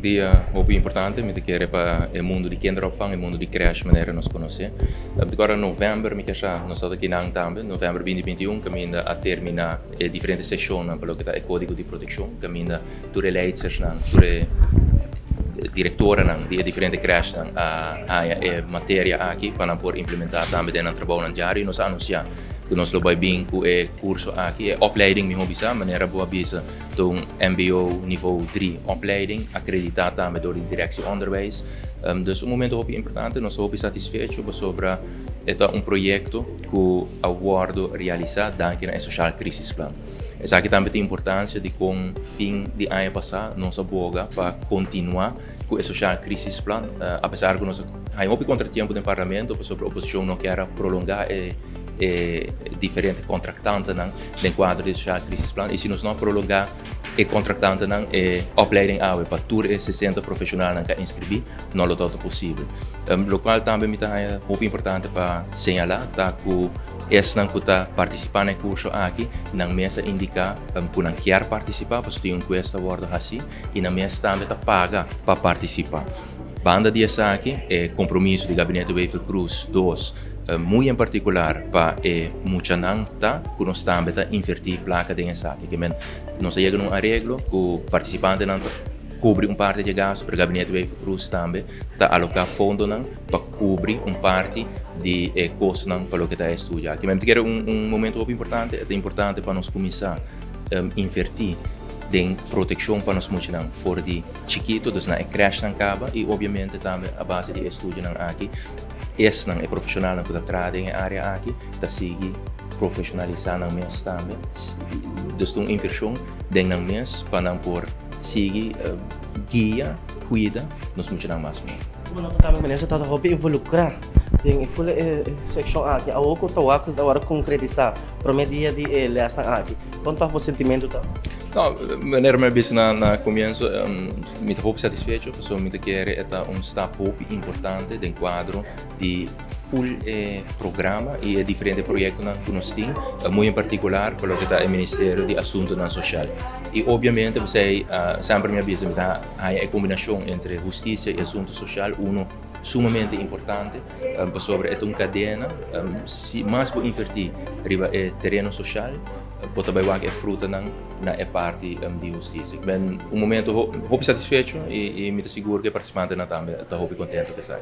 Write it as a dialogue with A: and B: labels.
A: Dia hopi importante, mi ta kere pa e mundo di kinderopvang, e mundo di crèche manera nos konosé. Mi ta kòrda novèmber mi keshá nos tabata kinan tambe, novèmber 2021 kaminda a terminá e diferente seshonnan pa loke ta e kódigo di protekshon, kaminda tur e leidstersnan, tur e direktoranan di e diferente crèchenan a haña e materia aki pa nan por implementá tambe den nan trabounan diario. Nos a anunsiá ku nos lo bai bin ku e kurso aki, e opleiding mihó bisá, manera bo a bisa. Ta un mbo nivo 3 opleiding, akreditá tambe dor di Directie Onderwijs. Dus un momento hopi importante, nos ta hopi satisfecho pasobra e ta un proyekto ku a wòrdu realisá danki na e Sociaal Crisisplan. Esaki tambe tin importansia dikon fin di aña pasá nos a boga pa kontinuá ku e Sociaal Crisisplan, apesar ku nos a haña hopi kontratiempo den parlamento pasobra oposishon no kier a prolongá e e diferente kontraktantenan den kuadro di e Sociaal Crisisplan i si nos no a prolongá e kontraktantenan e opleiding awe pa tur e 60 profeshonalnan ku a inskribí no lo tabata posibel. Lokual tambe mi ta haña hopi importante pa señalá ta ku esnan ku ta partisipá na e kurso aki nan mes a indiká ku nan kier partisipá pasobra tin un enkuesta wòrdu hasí i nan mes tambe ta paga pa partisipá. Banda di esaki e kompromiso di Gabinete Wever-Croes dos Muy en partikular pa e muchanan ta ku nos tambe ta invertí plaka den esaki. Ke men nos a yega na un areglo ku partisipantenan ta kubri un parti di e gastu, pero Gabinete Wever-Croes tambe ta aloká fondonan pa kubri un parti di e kostonan pa loke ta e estudio aki. Men ta kere un momento hopi importante, e ta importante pa nos kuminsá invertí den protekshon pa nos muchanan for di chikito, dus na e krèshnan kaba i obiamente tambe a base di e estudionan aki. Esnan, e profesionalnan ku ta traha den e área aki, ta sigui profesionalisá nan mes tambe. Dus ta un invershon den nan mes pa nan por sigui guia, kuida nos muchanan mas mihó.
B: Bo nota tambe minister ta hopi involukrá den e ful e sekshon aki. Awor ku ta wak ku ta wòrdu konkretisá promé dia di e lèsnan aki, kon ta bo sentimentu ta?
A: No, manera mi a bisa na komienso, mi ta hopi satisfecho pasobra mi ta kere e ta un stap hopi importante den kuadro di ful e programa i e diferente proyektonan ku nos tin, muy en partikular pa loke ta e Ministerio di Asuntunan Sosial. I obviamente p'esei semper mi a bisa mi ta haña e kombinashon entre hustisia i asuntu sosial uno sumamente importante pasobra e ta un kadena, si mas bo invertí riba e tereno sosial, Bo ta bai wak e frutanan na e parti di hustisia. Ben un momento hopi satisfecho i mi ta sigur ku e partisipantenan tambe ta hopi kontento ku esaki.